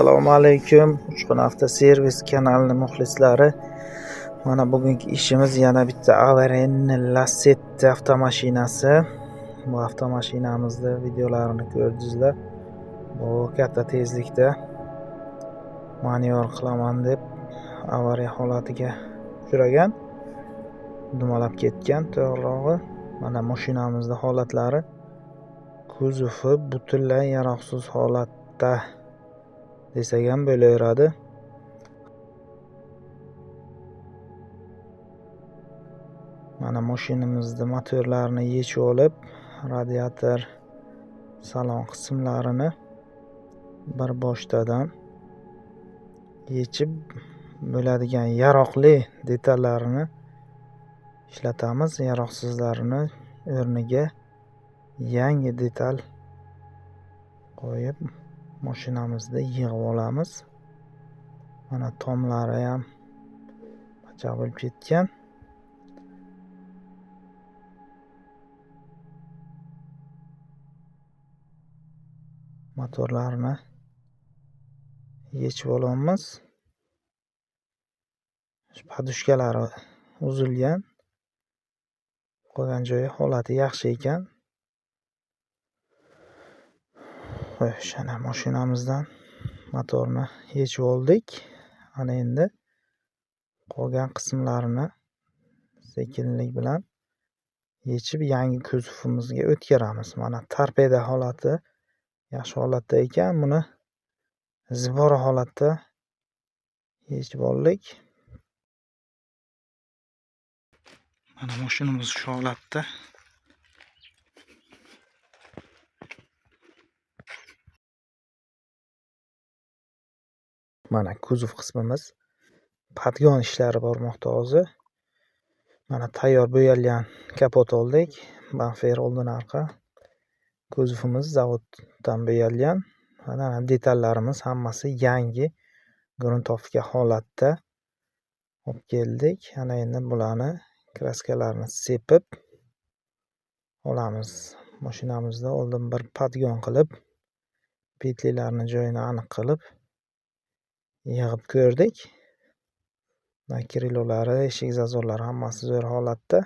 Assalomu alaykum, Uchqun avtoservis kanalining muxlislari. Mana bugungi ishimiz yana bitta Avariya Lacetti avtomashinasi. Bu avtomashinamizni videolarini ko'rdingizlar. Bu katta tezlikda manevr qilaman deb avariya holatiga uchragan, dumalab ketgan to'g'rirog'i. Mana mashinamizning holatlari, kuzovi butunlay yaroqsiz holatda desak ham bo'laveradi. Mana mashinamizning motorlarini yechib olib, radiator, salon qismlarini bir boshdadan yechib bo'ladigan yaroqli detallarini ishlatamiz, yaroqsizlarini o'rniga yangi detal qo'yib mashinamizni yig'ib olamiz. Mana tomlari ham pachaq bo'lib ketgan. Motorlarni yechib olamiz. Podushkalari uzilgan. Qolgan joyi holati yaxshi ekan. Xo'sh, ana mashinamizdan motorni yechib oldik. Ana endi qolgan qismlarini sekinlik bilan yechib yangi kuzovimizga o'tkazamiz. Mana torpeda holati yaxshi holatda ekan. Buni zibora holatda yechib oldik. Mana mashinamiz shu holatda. Mana kuzov qismimiz podgon ishlari bormoqda hozir. Mana tayyor bo'yalgan kapot oldik. Bamper oldin arqa. Kuzovimiz zavoddan bo'yalgan. Mana detallarimiz hammasi yangi gruntovka holatda olib keldik. Ana endi bularni kraskalarni sepib olamiz. Mashinamizda oldin bir podgon qilib, petlilarni joyini aniq qilib yig'ib ko'rdik. Kirilolari, eshik zazorlari hammasi zo'r holatda.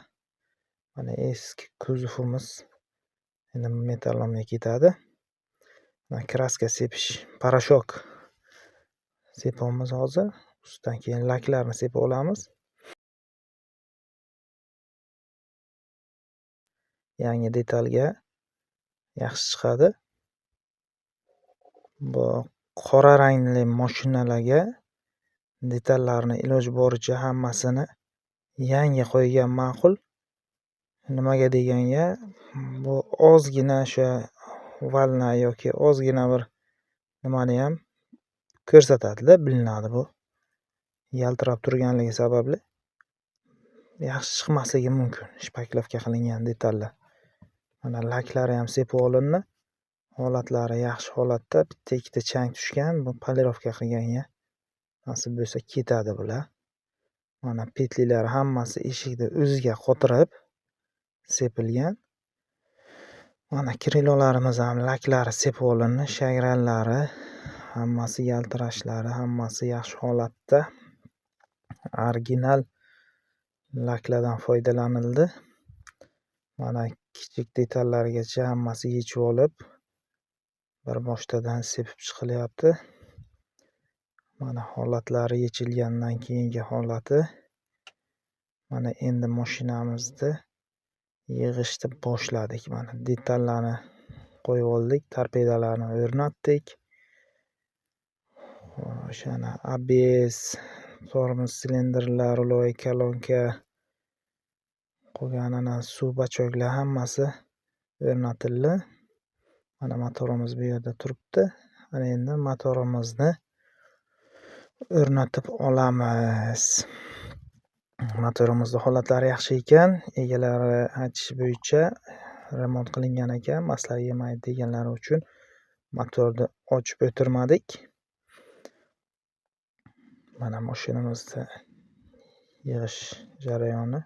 Mana eski kuzovimiz endi metallomga ketadi. Mana kraska sepish, parashok sepamiz hozir. Ustidan keyin laklarni sepib olamiz. Yangi detalga yaxshi chiqadi. Bu qora rangli mashinalarga detallarni iloji boricha hammasini yangi qo'ygan ma'qul. Nimaga deganga, bu ozgina o'sha valna yoki ozgina bir nimani ham ko'rsatadi-da, bilinadi bu. Yaltirab turganligi sababli yaxshi chiqmasligi mumkin shpaklovka qilingan detallar. Mana laklari ham sepib olindi. Holatlari yaxshi holatda, bitta ikkita chang tushgan, bu polirovka qilganga nasib bo'lsa ketadi bular. Mana petlilari hammasi eshikda o'ziga qotirib sepilgan. Mana krilolarimiz ham laklari sepib olindi, shagrallari, hammasi yaltirashlari, hammasi yaxshi holatda. Original laklardan foydalanildi. Mana kichik detallargacha hammasi yechib olib bir boshdadan sepib chiqilyapti. Mana holatlari yechilgandan keyingi holati. Mana endi mashinamizni yig'ishni boshladik. Mana detallarni qo'yib oldik, torpedalarni o'rnatdik. Xo'sh, ana ABS, tormoz silindrlar, ruloy kolonka, qolgan ana suv bachoklar hammasi o'rnatildi. Mana motorimiz bu yerda turibdi. Ana endi motorimizni o'rnatib olamiz. Motorimizning holatlari yaxshi ekan. Egalari aytishi bo'yicha remont qilingan ekan, maslahat yemaydi deganlari uchun motorni ochib o'tirmadik. Mana mashinamizni yig'ish jarayoni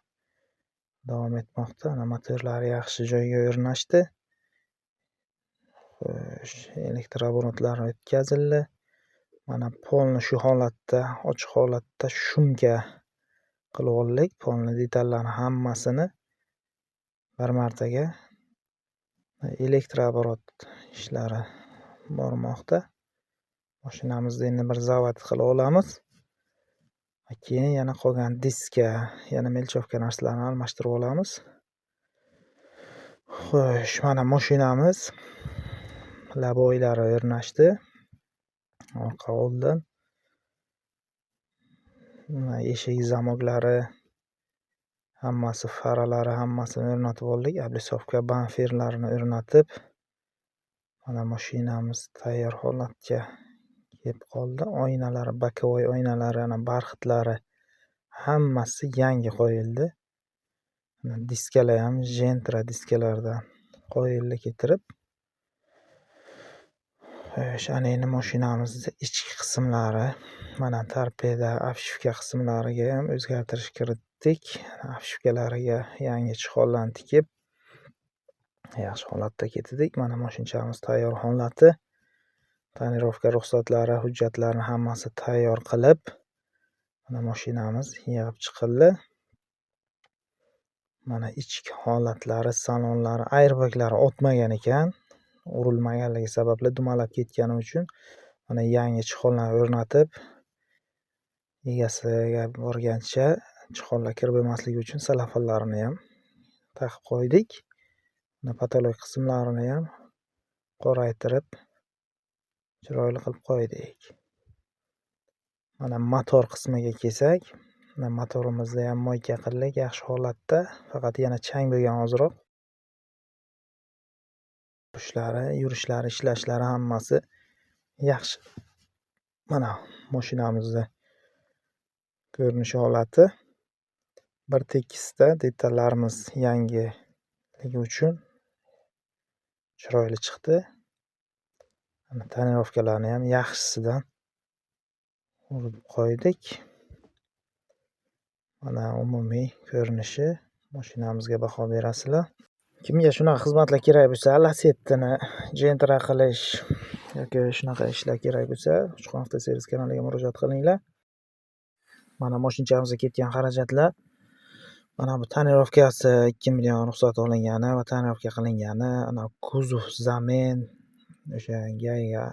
davom etmoqda. Mana motorlari yaxshi joyga o'rnashdi. Xo'sh, elektrooborotlari o'tkazildi. Mana polni shu holatda, ochiq holatda shumka qilib oldik. Polni detallarni hammasini bir martaga elektroaborot ishlari bormoqda. Mashinamizni endi bir zavod qilib olamiz. Keyin yana qolgan diska, yana melchovka narsalarni almashtirib olamiz. Xo'sh, mana mashinamiz laboylari o'rnashdi. Orqa oldin. Eshik zamoklari, hammasi faralari hammasini o'rnatib oldik. Oblisovka bamperlarini o'rnatib, mana mashinamiz tayyor holatga kelib qoldi. Oynalari, боковой oynalari, ana barxitlari hammasi yangi qo'yildi. Diskalar ham Gentra diskalardan qo'yildi ketirib. Xo'sh, ana endi mashinamizni ichki qismlari, mana torpeda, обшивка qismlariga ham o'zgartirish kiritdik. Обшивка lariga yangi chexollarni tikib, yaxshi holatda ketdik. Mana mashinchamiz tayyor holati. Tonirovka ruxsatlari, hujjatlarni hammasi tayyor qilib, mana mashinamiz yig'ib chiqildi. Mana ichki holatlari, salonlari, airbaglari otmagan ekan. Urilmaganligi sababli dumalab ketgani uchun mana yangi chexollarni o'rnatib, egasiga borgancha chexollar kir bo'lmasligi uchun salafanlarini ham taqib qo'ydik. Mana potolok qismlarini ham qoraytirib, chiroyli qilib qo'ydik. Mana motor qismiga kelsak, mana motorimizni ham moyka qildik yaxshi holatda, faqat yana chang bo'lgan ozroq. Yurishlari, yurishlari, ishlashlari hammasi yaxshi. Mana mashinamizni ko'rinish holati. Bir tekisda detallarimiz yangiligi uchun chiroyli chiqdi. Mana tonirovkalarni ham yaxshisidan urib qo'ydik. Mana umumiy ko'rinishi mashinamizga baho berasizlar. Kimga shunaqa xizmatlar kerak bo'lsa, Lasettini Gentra qilish yoki shunaqa ishlar kerak bo'lsa, Uchqun avtoservis kanaliga murojaat qilinglar. Mana mashinchamizga ketgan xarajatlar. Mana bu tonirovkasi 2 million ruxsat olingani va tonirovka qilingani, ana kuzov замен, o'sha gayga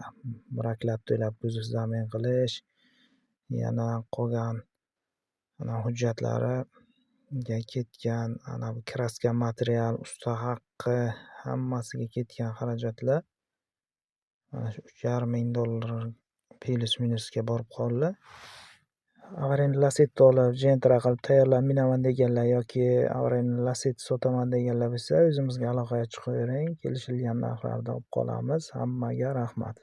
braklab to'lab kuzov замен qilish, yana qolgan ana hujjatlariga ketgan, ana bu kraska material, usta haqqi, hammasiga ketgan xarajatlar mana shu 3,5 ming dollar plyus minusga borib qoldi. Аварийный Lasetti olib, Gentra qilib tayyorlab minaman deganlar yoki аварийный Lasetti sotaman deganlar bo'lsa, o'zimizga aloqaga chiqavering, kelishilgan narxlarda olib qolamiz. Hammaga rahmat.